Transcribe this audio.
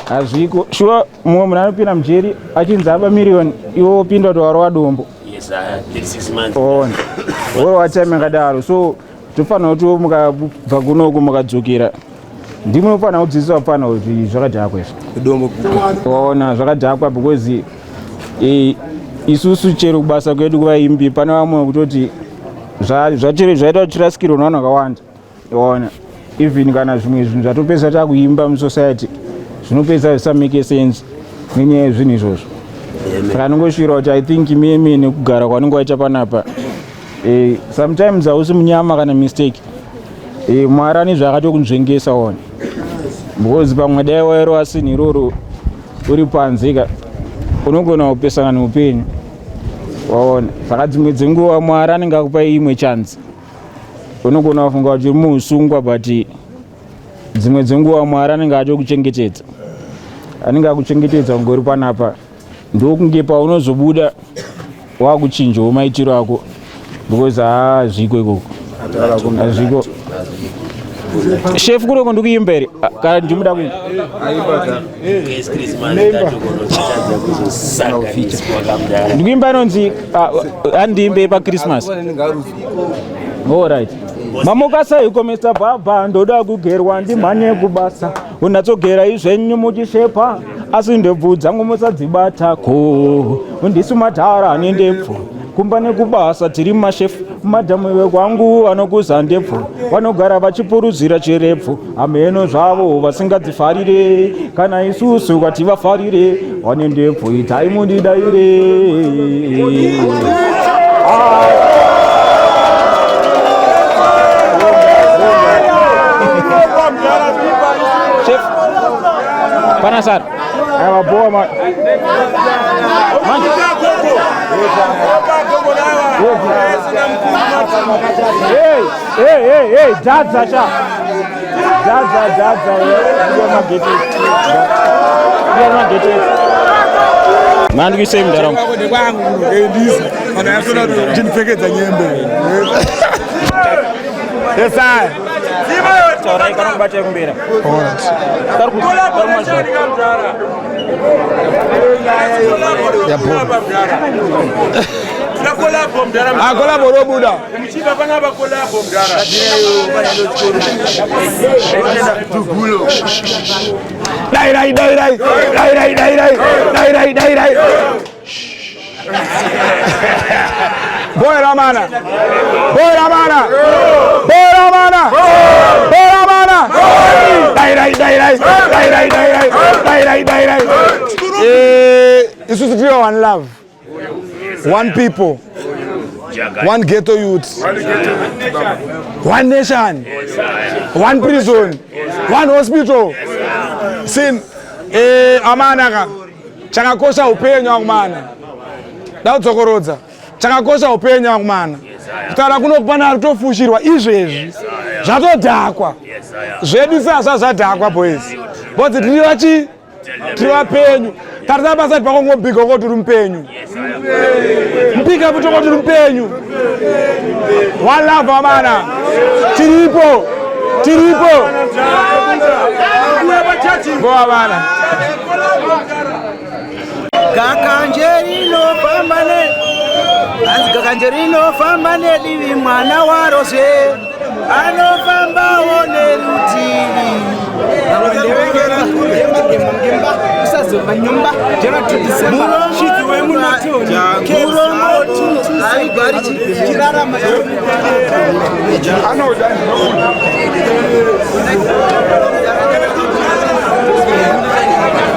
Hazviko shuwa, mumwe munhu anopinda mujeri achinzi aba miriyoni, iwe wopinda kuti warova dombo. Ona worova time yakadaro. So tofanira kuti mukabva kunoku mukadzokera, ndimwe munofanira kudzidzisa vapfana kuti zvakadhakwa izvi. Ona zvakadhakwa because isusu chero kubasa kwedu kuvaimbi, pane vamwe kutoti zvaita kuti tirasikirwe nevanhu vakawanda. Ona, even kana zvimwe zvinhu zvatopedza takuimba musociety zvinopedza zvisamake sense nenyaya yezvinhu izvozvo. Saka ndingoshuvira kuti, I think mimi nekugara kwanenge waita panapa, sometimes hausi munyama kana mistake, Mwari ane zvaakatokunzvengesa. Ona, because pamwe dai wairova sinhi iroro uri panze ka, unogona kupesana neupenyu. Waona, saka dzimwe dzenguva Mwari anenge akupa imwe chance. Unogona kufunga kuti uri muusungwa, but dzimwe dzenguva Mwari anenge atokuchengetedza, anenge akuchengetedza kunge uri panapa. Ndokunge paunozobuda wakuchinjawo maitiro ako, because haazviko ikoko, hazviko. Shefu, kuroko ndikuimba here kana ndimuda kuimba? Ndikuimba inonzi handiimbe paChristmas. Alright. Mamuka seiko, Mr Baba? Ndoda kugerwa ndimhanye kubasa. Unyatsogera izvenyu muchishepa, asi ndebvu dzangu musadzibata ko. Ndisu madhara nendebvu, kumba nekubasa tiri mashefu. Madhamu iwe kwangu vanokuza ndebvu, vanogara vachipuruzira chirebvu. Hameno zvavo vasingadzifarire, kana isusu kwativafarire. Vane ndebvu, itai mundidaire. Ah. Chef, pana sara. Aiwa, boa ma. Manje. Hey, hey, hey, hey, dadza sha. Dadza, dadza, ndiyo mageti. Ndiyo mageti. Mani kuisei mundaramo. Chinipfekedza nyembe. Yesaya. Taurai kana kubata kumbera. Alright. Kari mazwa. Ah, collabo robuda. Dai dai dai dai dai dai dai dai dai dai dai dai. Boy Ramana. Boy Ramana. Boy Ramana. Boy Ramana. Dai dai dai dai dai dai dai dai dai dai dai dai. Isusu tiri one love. One people. One ghetto youth. One nation. One prison. One hospital. Sin. Amana ka. Chakakosha upenyu akumana. Daudzokorodza. Chakakosha upenyu akumana. Kutaura kuno kupana ari kutofushirwa izvezvi. Zvatodhakwa. Zvedu sazva zvadhakwa, boys. Bodzi tiri vachi tiri vapenyu. Tarisa pasati pakongobika uko tiri mupenyu. Mpika putoko tiri mupenyu. One love, amana. Tiripo. Tiripo. Go, amana. Gakanje rinofamba ne, hanzi gakanje rinofamba nedivi, mwana warozve anofambawo nerutivi. Muromo haigari chirarama.